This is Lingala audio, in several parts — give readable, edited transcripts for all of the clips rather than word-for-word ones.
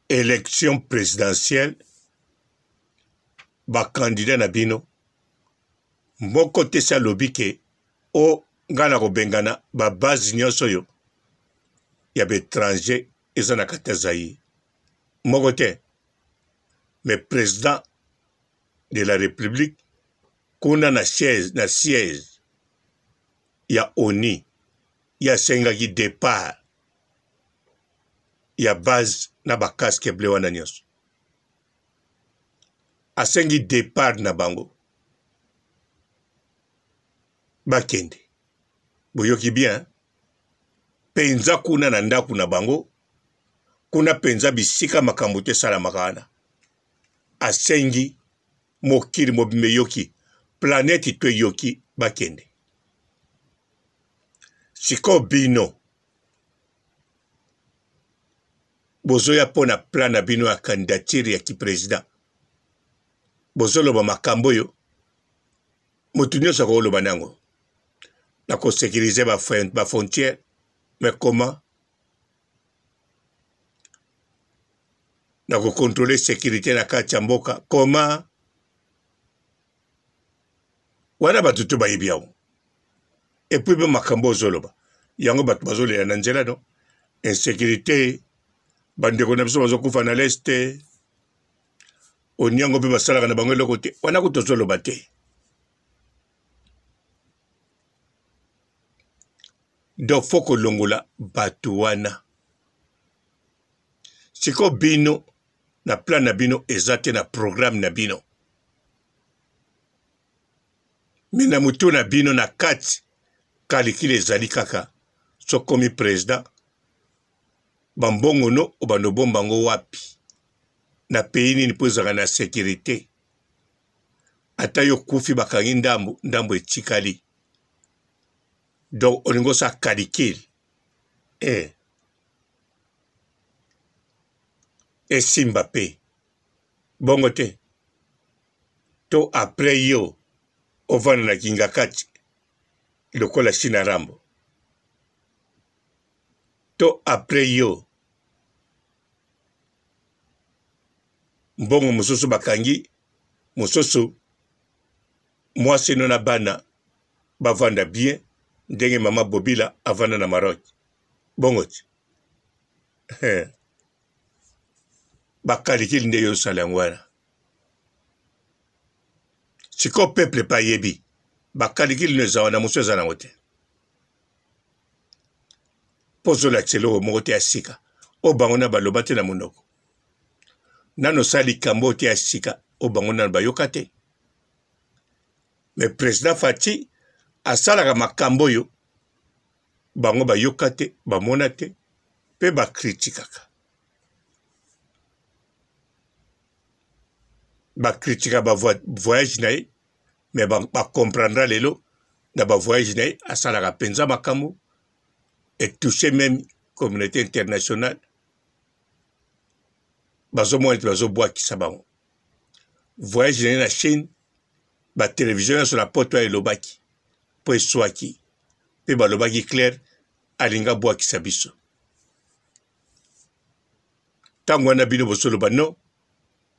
Election presidentielle ba candidats na bino moko te si alobi ke o oh, ngai nakobengana ba base nyonso oyo ya ba étranger eza na kati ya Zaïre moko te mais président de la république kuna na siège na siège ya ONU ye asengaki départ ya base na ba casque bleu wana nyonso asengi départ na bango bakende boyoki bien mpenza kuna na ndako na bango kuna mpenza bisika makambo te esalamaka wana asengi mokili mobimba eyoki planeti to eyoki bakende sikoyo bino bozoya mpo na plan na bino ya candidature ya ki-president bozoloba makambo oyo moto nyonso akoloba na yango na kosekirize bafrontière mais comment na kokontrole sécurité na kati ya mboka comment wana bato to bayebi yango epuis mpe makambo ozoloba yango bato bazolela na nzela no insécurité bandeko na biso bazokufa na leste oniango mpe basalaka na bango eloko te wana kutu ozoloba te donc fo kolongola bato wana sikoyo bino na plan na bino eza te na programme na bino me na motu na bino na kati kalikile ezali kaka sokomi president bambongo no obanda obomba yango wapi na pays nini mpo ezalaka na securite ata yo okufi bakangi ndambo ndambo etikali donc olingi osala kalikile eh. Esimba pe bongo te to après yo ovanda na kingakati lokola Shina Rambo to après yo mbongo mosusu bakangi mosusu mwasi no na bana bavanda bien ndenge mama Bobila avanda na Maroc bongo ti bakalikili nde yo osala yango wana sikoyo peuple mpe ayebi bakalikili no eza wana mosusu eza nango te mpo ozolakisa eloko moko te ya sika oyo bango na baloba te na monoko nano osala likambo oyo te ya sika oyo bango nano bayoka te mais président Fatshi asalaka makambo oyo bango bayoka te bamona te mpe bakritikaka bakritika ba voyage na ye me bacomprendra lelo na ba voyage na ye asalaka mpenza makambo etouche meme communauté internationale bazomona ete bazobwakisa bango voyage na ye na chine batelevizio nyonso na poto elobaki mpo eswaki mpe balobaki claire alingi abwakisa biso ntango wana bino bozoloba no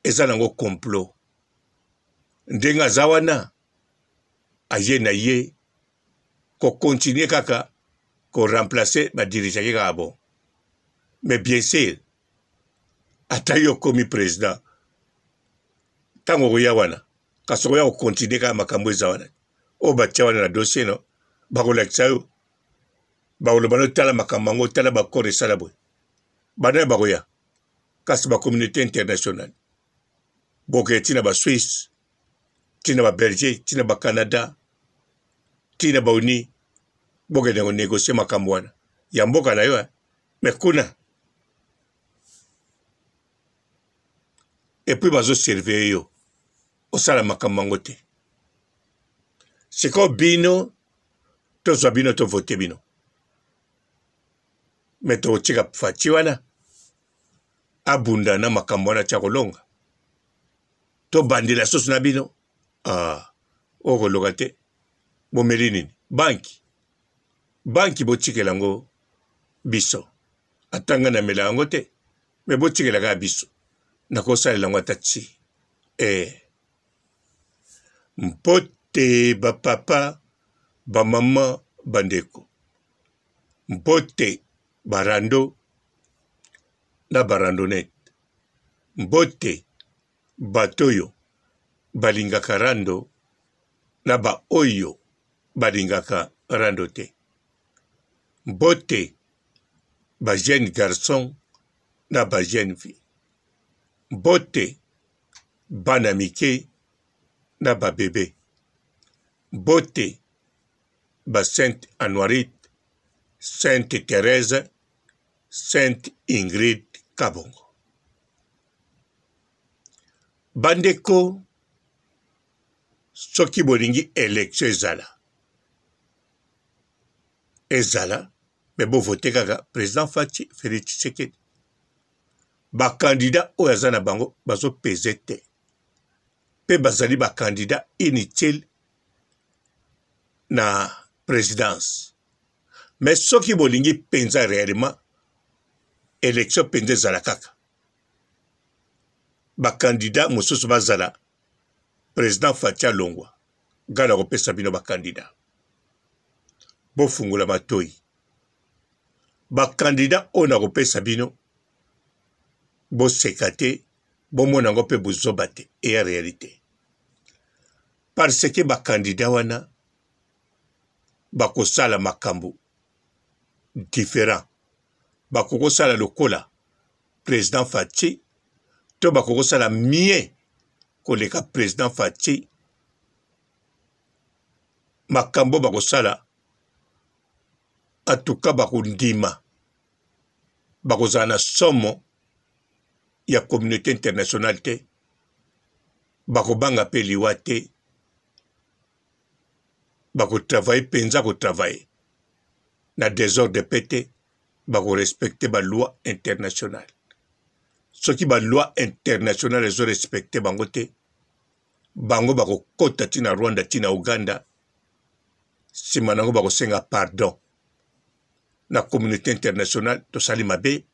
eza nango complot ndenge aza wana aye na ye kokontinue kaka koremplace badirijaki kaka bon mais bien sûr ata yo okomi président ntango okoya wana kasi okoya kokontinue kaka makambo eza wana oyo batia wana na dossier no bakolakisa yo bakoloba no tala makambo yango tala bakor esala boye banani bakoya kasi bacommunauté internationale bokee ntina baswisse ntina babelgique ntina bacanada ntina bauni bokende konegocie makambo wana ya mboka na yo eh. me kuna epuis bazosurveille yo osala makambo yango te sikoyo bino tozwa bino tovote bino me tokotika faci wana abunda na makambo wana tya kolonga tobandela susu na bino ah, okoloka te bomeli nini banki banki botikela yango biso ata ngai namela yango te. Me botikela kaka biso. Nakosalela yango ata ti. Eh. Mbote ba papa, ba mama, ba ndeko. Mbote ba rando na ba randonnette. Mbote bato oyo balingaka rando na ba oyo balingaka rando te. Mbote ba jeune garçon na ba jeune fille. Mbote bana mike na ba bebe. Mbote ba Sainte Anuarite, Sainte Therèse, Sainte Ingrid Kabongo. Bandeko, soki bolingi election ezala, ezala me bovote kaka president Fatshi Felix Tshisekedi. Ba candidat oyo aza na bango bazo pese te mpe bazali ba candidat inutile na presidence. Mais soki bolingi mpenza réellement election mpenza ezala kaka ba candidat mosusu bazala president Fatshi alongwa, ngai nakopesa bino ba candidat. Bofungola matoyi. Ba candidat oyo nakopesa bino boseka te, bomona yango mpe buzoba te, eya realite. Parce que ba candidat wana bakosala makambo different, bakokosala lokola president Fatshi to bakokosala mieux koleka president Fatshi. Makambo bakosala atuka bakondima, bakozala na somo ya communauté internationale te, bakobanga mpe liwa te, bakotravaille mpenza kotravaille na desordre mpe te, bakorespecte ba loi internationale. Soki ba loi internationale ezo respecte bango te, bango bakokota ti na Rwanda ti na Uganda, nsima na yango bakosenga pardon na communauté internationale, tosali mabe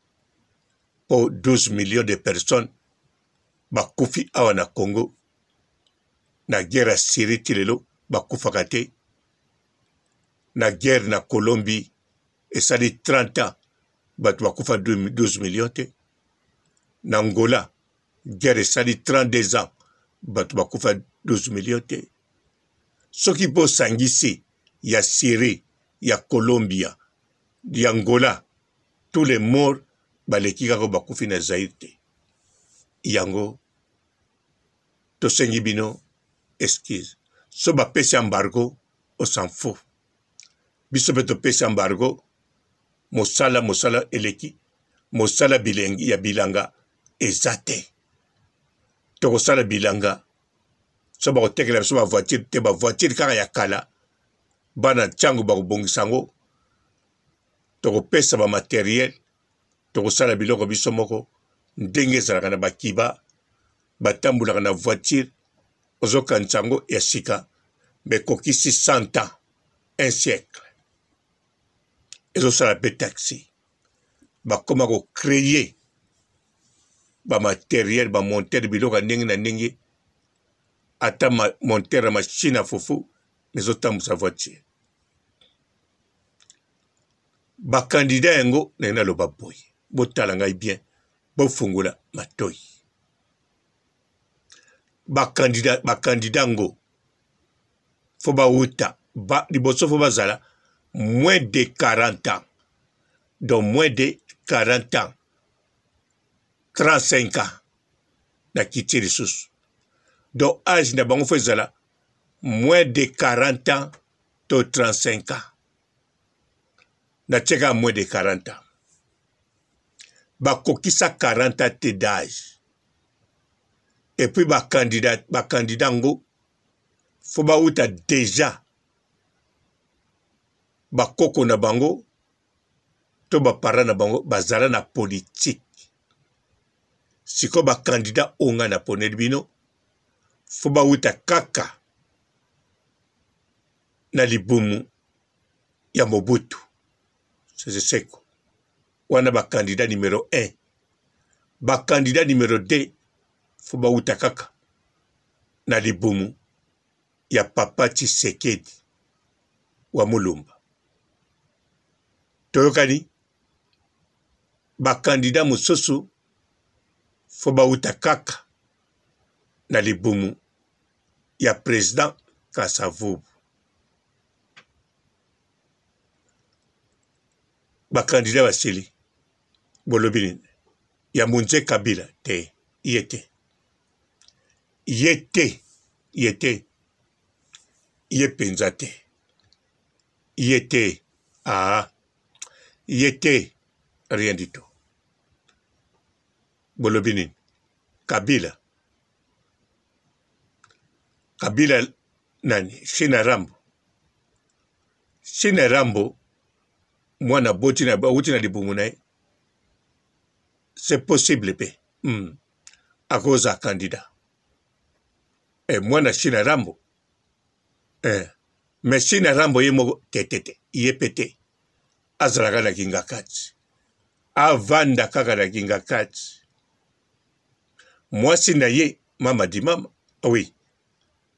mpo 12 millions de personnes bakufi awa na Congo na guerre ya Syrie ti lelo bakufaka te, na guerre na Colombie esali 30 ans bato bakufa 12 millions te, na Angola guerre esali 32 ans bato bakufa 12 millions te. Soki mpe osangisi ya Syrie, ya Colombia, ya Angola, tous les morts baleki kaka bakufi na Zaïre te. Yango tosengi bino excuse. So bapesi embargo, on s'en fout. Biso mpe topesi embargo, mosala mosala eleki, mosala bilengi ya bilanga eza te. Tokosala bilanga so bakotekela biso ba voiture te, ba voiture kaka ya kala, bana ntango bakobongisa yango, tokopesa ba materiel, tokosala biloko biso moko ndenge ezalaka na bakiba batambolaka na voiture, ozokanisa yango ya sika me ekokisi 100 ans, un siècle, ezosala mpe taxi. Bakoma ko créer ba materiel, ba monteur biloko ya ndenge na ndenge, ata monteur ya machine ya fufu ezotambusa voiture. Ba candidat yango naye naloba boye, botala ngai bien, bofungola matoyi. Ba candidat, ba candidat ngo fo bawuta ba, liboso fo bazala moins de 40 ans, donc moins de 40 ans, 35 ans na kiti lisusu, donc age na bango fo ezala moins de 40 ans to 35 ans, na tiaka moins de 40 ans, bakokisa 40 ans te d'âge. Et puis ba candidat, ba candidat ngo fo bawuta deja bakoko na bango to ba parents na bango bazala na politique. Sikoyo ba candidat oyo ngai naponeli bino fo bawuta kaka na libumu ya Mobutu Sese Seko, wana ba candidat numero 1. Ba candidat numero 2 fo bawuta kaka na libumu ya papa Tshisekedi wa Mulumba. Toyokani? Ba candidat mosusu fo bawuta kaka na libumu ya president Kasavubu. Ba candidat basili. Bolobi nini? Ya Munze Kabila te, ye te. Ye te, ye te. Ye penza te. Ye te. Ah. Ye te. Rien du tout. Bolobi nini? Kabila. Kabila nani? Shina Rambo. Shina Rambo mwana aboti na awuti na libumu na ye c'est possible pe akozala candidat eh, mwana Shina Rambo eh, mais Shina Rambo ye moko te te te ye pe te azalaka na kingakati avanda kaka na kingakati mwasi na ye mama di mama oui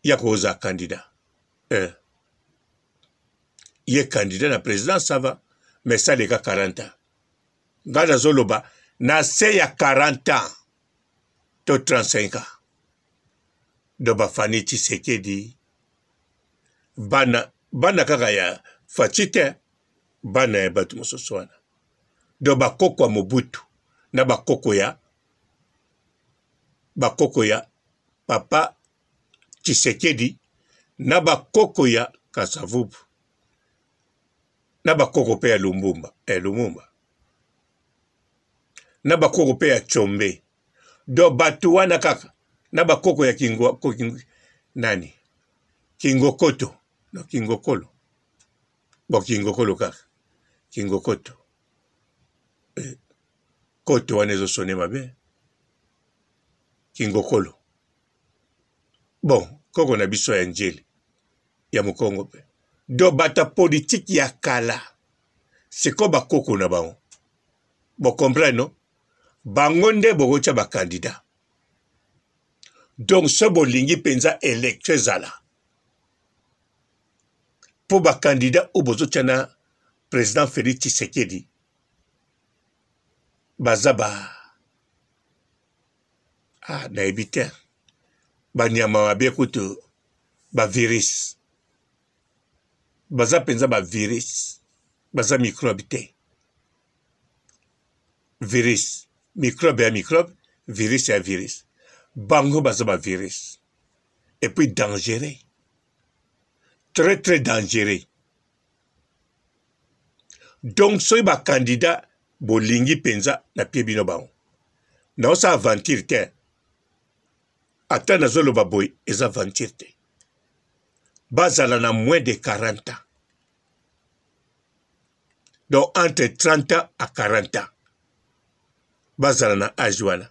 ya kozala candidat eh. Ye candidat na présidence ça va mais ça leka 40 ans ngai nazoloba na se ya 40 ans to 35 ans do bafani Tshisekedi bana bana kaka ya Fatshi te bana ya bato mosusu wana do bakoko ya Mobutu na bakoko ya bakoko ya papa Tshisekedi na bakoko ya Kasavubu na bakoko pe ya Lumbumba eh, Lumumba na bakoko pe ya Tshombe donc bato wana kaka na bakoko ya kingo, kingo, nani Kingokoto no Kingokolo bon Kingokolo kaka Kingokoto eh, koto wana ezosone mabe Kingokolo bon koko na biso ya njeli ya mokongo mpe do bata politiki ya kala sikoyo bakoko na bango bocomprendre no bango nde bokotya bakandida donc so bolingi mpenza election ezala mpo bakandida oyo bozotya na président Félix Tshisekedi baza ba ah, nayebi te banyama mabe kutu bavirus baza mpenza bavirus baza microbe te virus microbe ya microbe virus ya virus bango baza bavirus et puis dangereux très très dangereux donc soki bacandidat bolingi mpenza na pie bino bango naosala aventure te ata nazoloba boye eza aventure te bazala na moins de 40 ans donc entre 30 ans à 40 ans bazala na age wana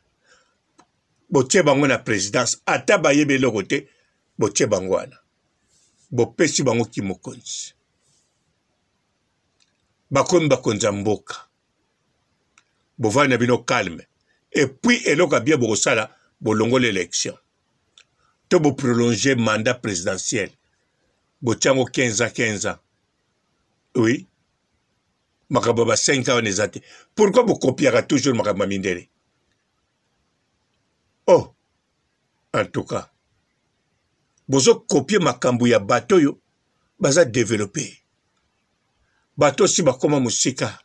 botie bango na présidence ata bayebi eloko te botie bango wana bopesi bango kimokonzi bakomi bakonzi ya mboka bovandi na bino calme epuis eloko ya bien bokosala bolongoli election to boprolonge mandat présidentiel botia yango 15 ans 15 ans oui makambo ya ba 5 ans wana eza te pourquoi bokopiaka toujours makambo ya mindele oh en tout cas bozo kopie makambo ya bato oyo baza developpe bato osi bakoma mosika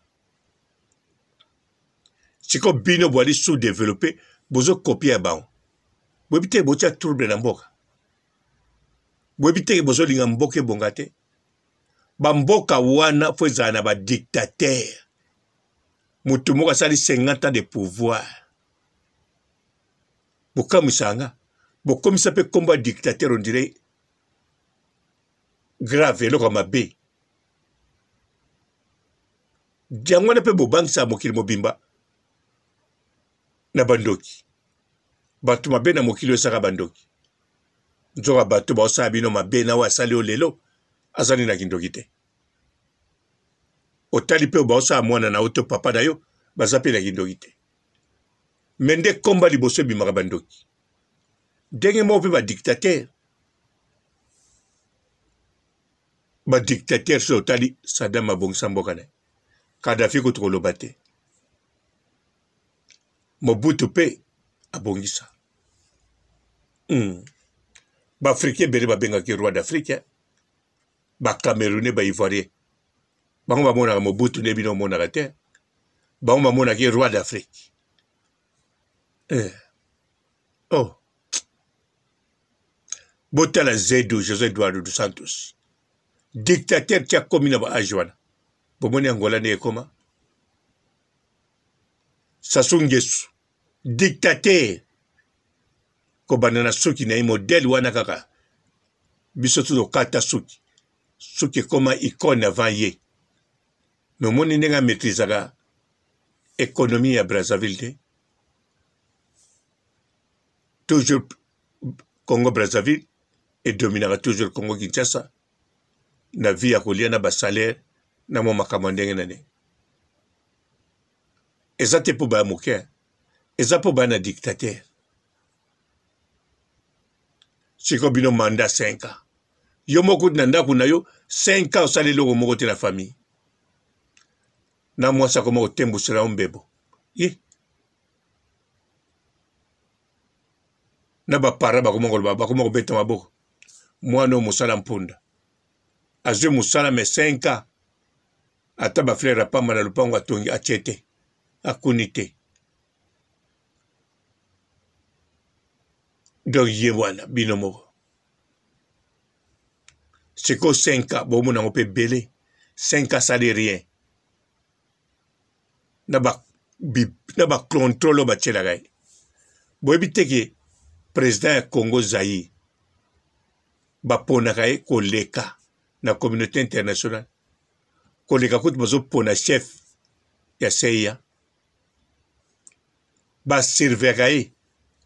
siko bino boali sous developpe bozo kopie ya bango boyebi te botia trouble na mboka boyebi te bozolinga mboka ebonga te bamboka wana fo ezala na badictateur moto moko asali 50 ans de pouvoir Bokamwisa nga. Bokomisa pe kombo ya dictateur on dirait grave eloko ya mabe. Yango wana pe bobangisa mokili mobimba na bandoki. Bato mabe na mokili oyo esaka bandoki. Nzoka bato baosala bino mabe na oyo asali yo lelo azali na kindoki te. Otali pe baosala mwana na yo to papa na yo baza pe na kindoki te. Me nde komba liboso ebimaka bandoki. Ndenge moko mpe ba dictateur. Ba dictateur soki otali Saddam abongisa mboka na ye. Kadhafi kutu koloba te. Mobutu mpe abongisa. Ba Africain ebele babengaki roi d'Afrique. Ba Camerounais, ba Ivoiriens. Bango bamonaka Mobutu nde bino omonaka te. Bango bamonaki roi d'Afrique. Eh. Oh. Botala Zedu, José Eduardo dos Santos. Dictateur ti akomi na ba age wana. Bomoni Angola nde ekoma. Sassou Nguesso, dictateur. Kobanda na suki na ye modèle wana kaka. Biso tozokata suki. Suki ekoma icône avant ye. Mais omoni ndenge a maîtrisaka économie ya Brazzaville te. Toujours Congo Brazzaville edominaka toujours Congo Kinshasa na vie ya kolia na ba salaire na mwa makambo ya ndenge na ndenge. Eza te mpo baya moke, eza mpo baya na dictateur. Sikoyo bino mandat 5 ans, yo moko na ndako na yo 5 ans osali eloko moko te na famille, na mwasi akoma kotembusela yo mbebo ye na ba parents bakoma koloba, bakoma kobeta maboko, mwana oyo mosala mpunda azwi mosala me 5 ans ata ba fleur ya pamba na lopango atongi atie te, akuni te. Donc ye wana bino moko sikoyo 5 ans bomona yango mpe ebele, 5 ans asali rien na ba na ba contrôle oyo batielaka ye. Boyebi te ke président ya Congo Zaïre baponaka ye koleka na communauté internationale, koleka kutu bazopona chef ya CIA, ba surveillaka ye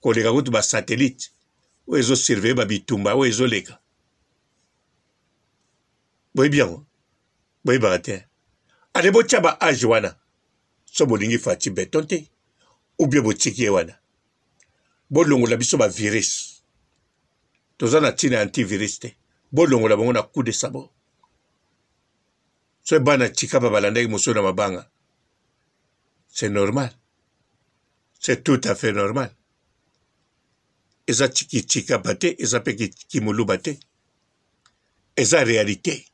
koleka kutu ba satellite oyo ezo surveiller ba bitumba oyo ezoleka. Boyebi yango? Boyebaka te? Ale botya ba age wana so bolingi Fatshi beton te ou bien botiki ye wana, bolongola biso ba virus, toza na ntina ya antivirus te, bolongola bango na coup de sabot. Soki bana Tshikapa balandaki mosusu na mabanga, c'est normal, c'est tout à fait normal. Eza Tshikapa te, eza pe Kimuluba te, eza realite.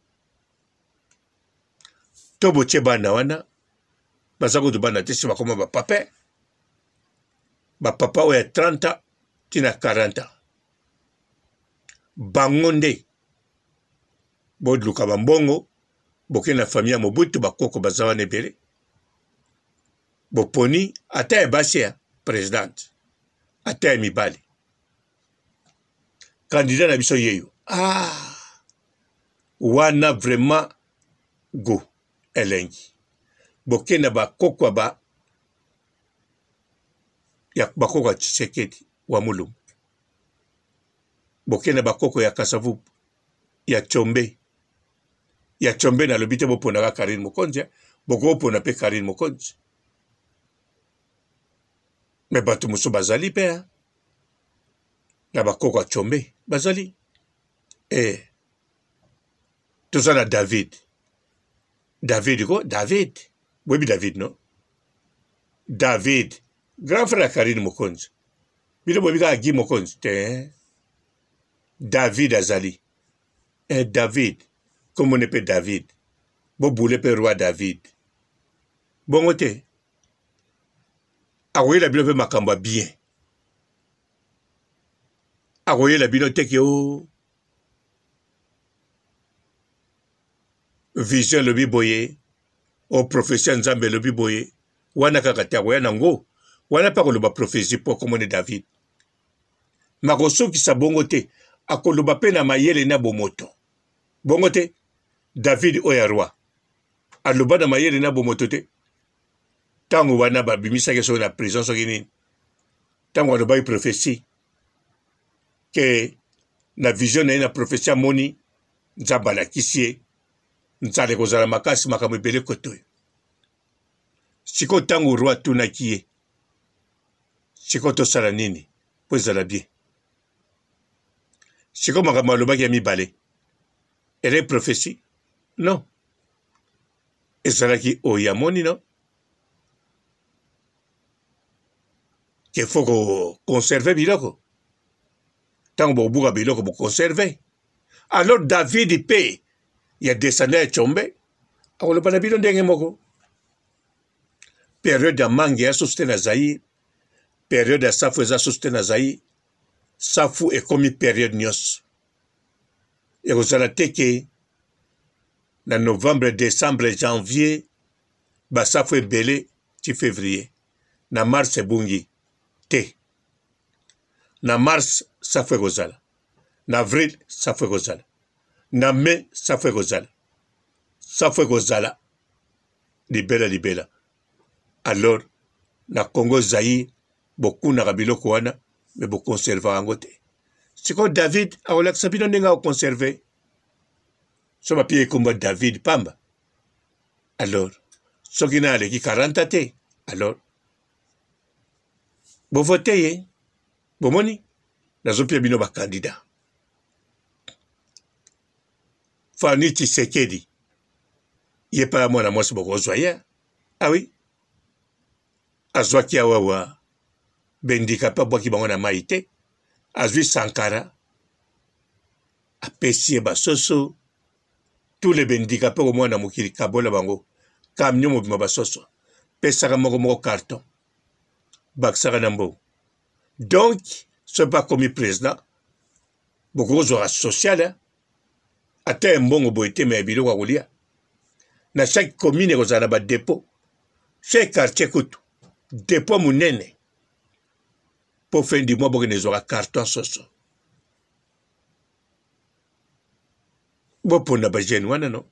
To botie bana wana baza kutu bana te, si bakoma ba papa, ba papa oyo ya 30 ans ti na 40 ans, bango nde boluka ba mbongo, boke na famille ya Mobutu, bakoko baza wana ebele, boponi ata ya basi ya presidente ata ya mibali, candidat na biso yeyo. Ah, wana vraiment go elengi. Boke na bakoko ba ya bakoko ya Tshisekedi wa Mulumba, boke na bakoko ya Kasavubu, ya Tshombe, ya Tshombe nalobi te boponaka Carine Mokonzi, bokopona pe Carine Mokonzi, me bato mosusu bazali pe na bakoko ya Tshombe bazali. Eh, toza na David, David ko David, boyebi David no? David grand frère ya Carine Mokonzi, bino boyebi kaka Guy Mokonzi te? David azali eh, David kombo ne mpe David, bobule mpe roi David bongo te, akoyela bino mpe makambo ya bien, akoyela bino te ke o vision elobi boye, o prophetie ya Nzambe elobi boye, wana kaka te akoya nango wana mpe akoloba prophetie mpo akomone David, me akosukisa bongo te, akoloba mpe na mayele na bomoto bongo te. David oyo ya roi aloba na mayele na bomoto te, ntango wana babimisaki soki na prison soki nini, ntango alobaki prophetie ke na vision na ye na prophetie amoni Nzambe alakisi ye nzala ekozala makasi, makambo ebele kote oyo. Sikoyo ntango roi atunaki ye, Sikoyo tosala nini mpo ezala bien? Sikoyo makambo alobaki ya mibale ele prophetie non, ezalaki oyo amoni non ke faut ko conserver biloko ntango bokobuka biloko boconserve. Alors David mpe ya descendant ya Tshombe akoloba na bino ndenge moko periode ya mangue ya susu te na Zaïre, periode ya safu eza susu te na Zaïre. Safu ekomi periode nyonso ekozala te ke na novembre, decembre, janvier basafu ebele ti février, na mars ebungi te. Na mars safu ekozala, na avril safu ekozala, na mai safu ekozala, safu ekozala libela libela. Alors na Congo Zaïre bokunaka biloko wana me bokonservaka yango te. Sikoyo David akolakisa bino ndenge akokonserve so bapie ekombo David pamba. Alors soki na aleki 40 te, alors bovote ye. Bomoni nazopia bino bakandida Fanny Tshisekedi ye pa mwana mwasi bokozwa ye awi ah azwaki awawa bendika mpe abwaki bango na mai te azwi Sankara apesi ye basoso tous les bendika mpe komona mokili kabola bango camion mobima basoso pesaka moko moko carton bakisaka na mbongo donc soki mpe akomi président bokoki kozwaka social ata ya mbongo boye te me ya biloko ya kolia na chaque commune ekozala na badepot chaque quartier kutu depot monene mpo fin du mois bokende ezwaka carton soso bopona bajeune wana no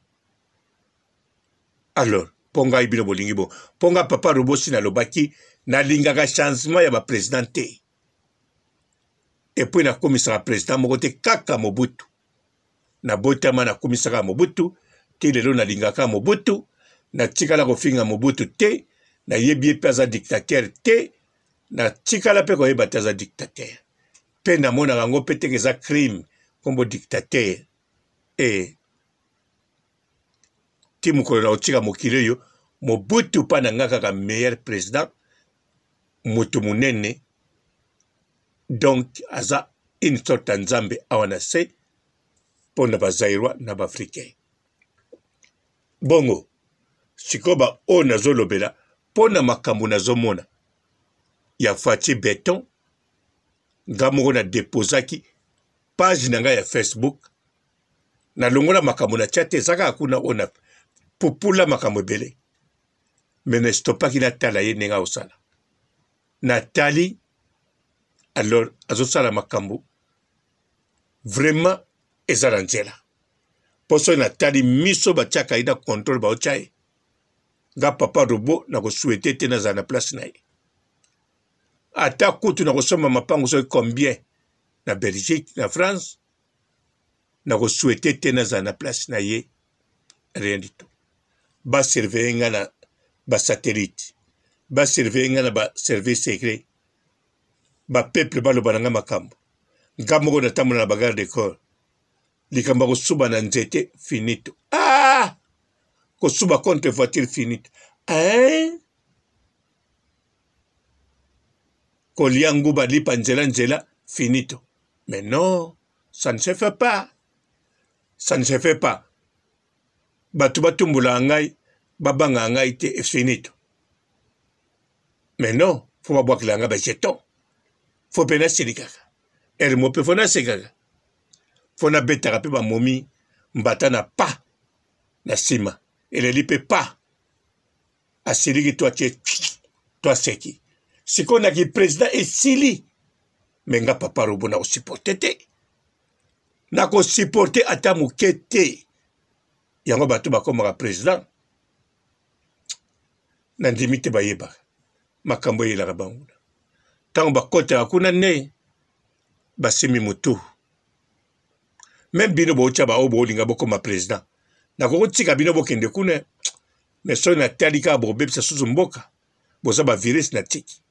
alors mpo ngai bino bolingi bo mpo ngai papa robosi nalobaki nalingaka changement ya baprésident te epuis nakomisaka président moko te kaka mobutu nabotama nakomisaka mobutu ti lelo nalingaka mobutu natikala kofinga mobutu te nayebi ye mpe aza dictateur te natikala mpe koyeba te aza dictateur mpe namonaka yango mpe teke eza crime nkombo dictateur e ti mokolo na kotika mokili oyo mobutu mpa na nga kaka meilleur président moto monene donc aza une sorte ya nzambe awa na se mpo na bazaïrois na baafricain bongo sikoyo baoyo nazolobela mpo na makambo nazomona ya Fatshi Beton nga moko na deposaki page na ngai ya Facebook nalongola makambo na tia te eza kaka kuna oyo na pupula makambo ebele me na stopaki natala ye ndenge akosala natali alors azosala makambo vraiment eza na nzela mpo soki natali miso batiaka ye na controle baotya ye nga papa robo nakosuete te nazala na place na ye ata kutu nakosomba mapango soki combien na Belgique na France nakosuete te nazala na place na ye rien du tout basurveille nga na basatellite basurveille nga na baservice secret bapeuple baloba na nga makambo nga moko natambola na bagarde de corps likambo ya kosuba na nzete finito ah! kosuba contre voiture finito hein? Kolia nguba lipa nzela nzela finito mais non ça ne se fait pas ça ne se fait pas bato batumbolaka ngai babangaka ngai te finito mais non fo babwakela ngai bajeton fo mpe nasilikaka ere mo mpe fo nasekaka fo nabetaka mpe bamomi mbata na pa na nsima eleli mpe pa asiliki to atie to aseki sikoyo na ki president esili me nga papa robo nakosupporte te nakosupporte ata moke te yango bato bakomaka president nandimi te bayebaka makambo eyelaka bango ntango bakotaka kuna nde basimbi motu meme bino bootya baoyo boolinga bokoma president nakokotika bino bokende kuna me soki natali kaka bokobebisa susu mboka boza bavirus na tiki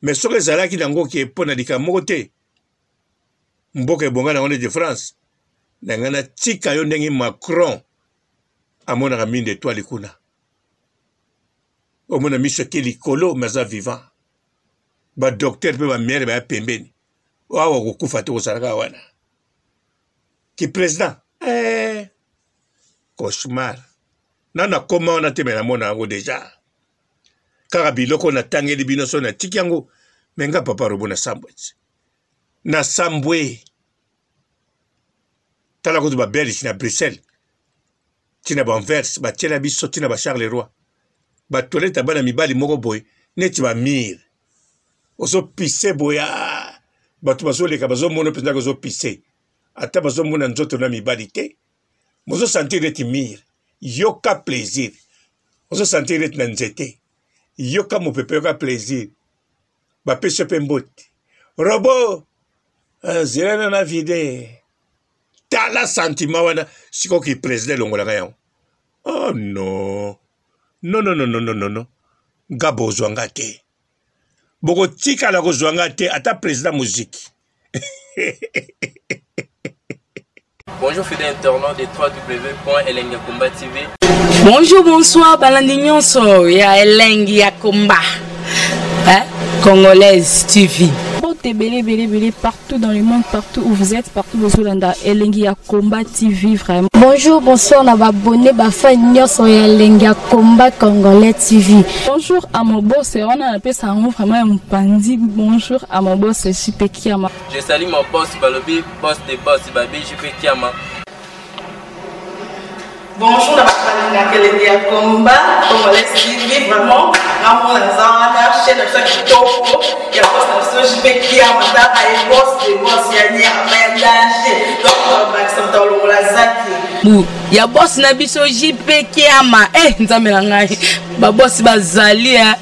Mais soki ezalaki nango ke mpo na likambo moko te, mboka ebonga nango neti France, na ngai natika yo ndenge Macron amonaka minda etoile kuna. Omona miso eke likolo mais aza vivant. Ba docteur mpe ba mere baya pembeni. Awa kokufa te kozalaka wana. Ki president eh cauchemar. Nanu nakoma wana te mais namona yango deja. Kaka biloko natangeli bino so natiki yango me nga papa robo na sambwe na sambwe tala kutu ba belge na Bruxelles tina ba Anvers batiela biso tina ba Charleroi ba toilette ya bana mibali moko boye neti ba mire ozopise boye ah, bato bazoleka bazomona mpenza kozopise ata bazomona nzoto na mibali te bozosentir neti mire yoka plaisir ozosentir neti na nzete yoka mopepe yoka plaisir bapesi yo mpe mbote robo eh, zela na vide tala sentiment wana sikoyo ki president elongolaka yango oh non non non non non non non nga bozwa nga te bokotikala kozwa nga te ata president muziki. Bonjour fidèles internautes de www.elengiyakomba TV. Bonjour, bonsoir, balandi nyonso ya Elengi ya Komba. Hein? Congolaise TV. Mbote ebele ebele ebele partout dans le monde, partout où vous êtes, partout bozolanda Elengi ya Combat TV vraiment. Bonjour, bonsoir na ba abonnés ba fans nyonso ya Elengi ya Combat Congolais TV. Bonjour à mon boss, wana napesa yango vraiment ya mopanzi. Bonjour à mon boss JP Kiama. Je salue mon boss balobi boss de boss babi JP Kiama. Bonjour na bato balingaka elengi ya combat congolais TV vraiment ngamona naza wana chaîne na biso ya kitoko ya boss na biso JP Kiama tala ye boss de boss ya nyama ya danger donc bakisa moto alongola zaki bu ya boss na biso JP Kiama eh nzambe na ngai ba boss bazali eh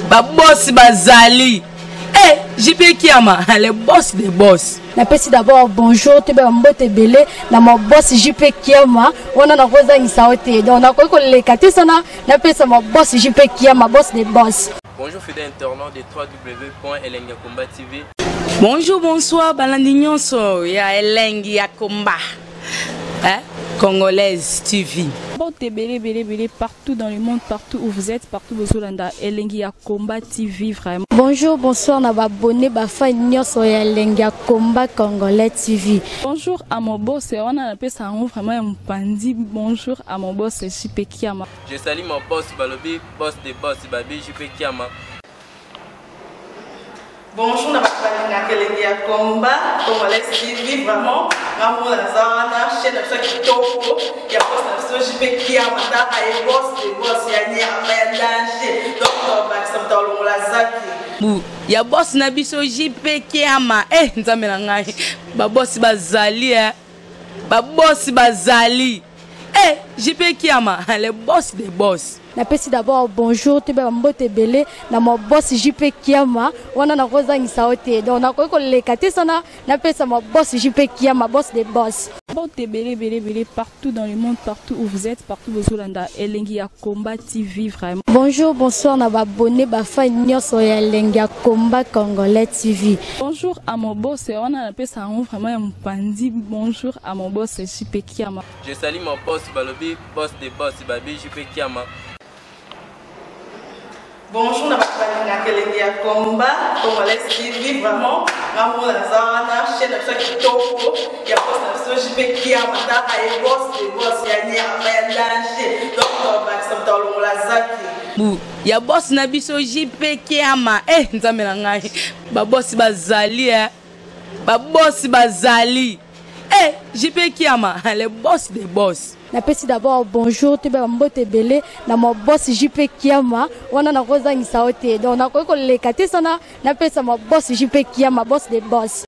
ba boss bazali eh JP Kiama le boss de boss. Napesi d'abord bonjour toyeba mbote ebele na ma boss JP Kiama wana nakozangisa yo te donc nakoki koleka te sana napesa ma boss JP Kiama boss de boss. Bonjour fidèles internautes de www.elengiyakomba TV. Bonjour, bonsoir, balandi nyonso ya Elengi ya Komba. Hein? Congolaise TV. Mbote ebele ebele ebele partout dans le monde, partout où vous êtes, partout bozolanda Elengi ya Combat TV vraiment. Bonjour, bonsoir na ba abonnés ba fans nyonso ya Elengi ya Combat Congolais TV. Bonjour à mon boss, wana napesa yango vraiment ya mopanzi. Bonjour à mon boss JP Kiama. Je salue mon boss balobi boss de boss babi JP Kiama. Bonjour na bato balingaka elengi ya combat congolais TV vraiment ngamona naza wana chaîne na biso ya kitoko ya boss na biso JP Kiama tala ye boss de boss ya nyama ya danger donc bakisa moto alongola zaki bu ya boss na biso JP Kiama eh nzambe na ngai ba boss bazali eh ba boss bazali eh JP Kiama le boss de boss. Napesi d'abord bonjour toyeba mbote ebele na ma boss JP Kiama wana nakozangisa yo te donc nakoki koleka te sana napesa ma boss JP Kiama boss de boss. Mbote ebele ebele ebele partout dans le monde, partout où vous êtes, partout bozolanda Elengi ya Combat TV vraiment. Bonjour, bonsoir na ba abonnés ba fans nyonso ya Elengi ya Combat Congolais TV. Bonjour à mon boss, wana napesa yango vraiment ya mopanzi. Bonjour à mon boss JP Kiama. Je salue mon boss balobi boss de boss babi JP Kiama. Bonjour na bato balingaka elengi ya combat congolais TV vraiment ngamona naza wana chaîne na biso ya kitoko ya boss na biso JP Kiama tala ye boss de boss ya nyama ya danger donc bakisa moto alongola zaki bu ya boss na biso JP Kiama eh nzambe na ngai ba boss bazali eh ba boss bazali eh JP Kiama le boss de boss. Napesi d'abord bonjour toyeba mbote ebele na ma boss JP Kiama wana nakozangisa yo te donc nakoki koleka te sana napesa ma boss JP Kiama boss de boss.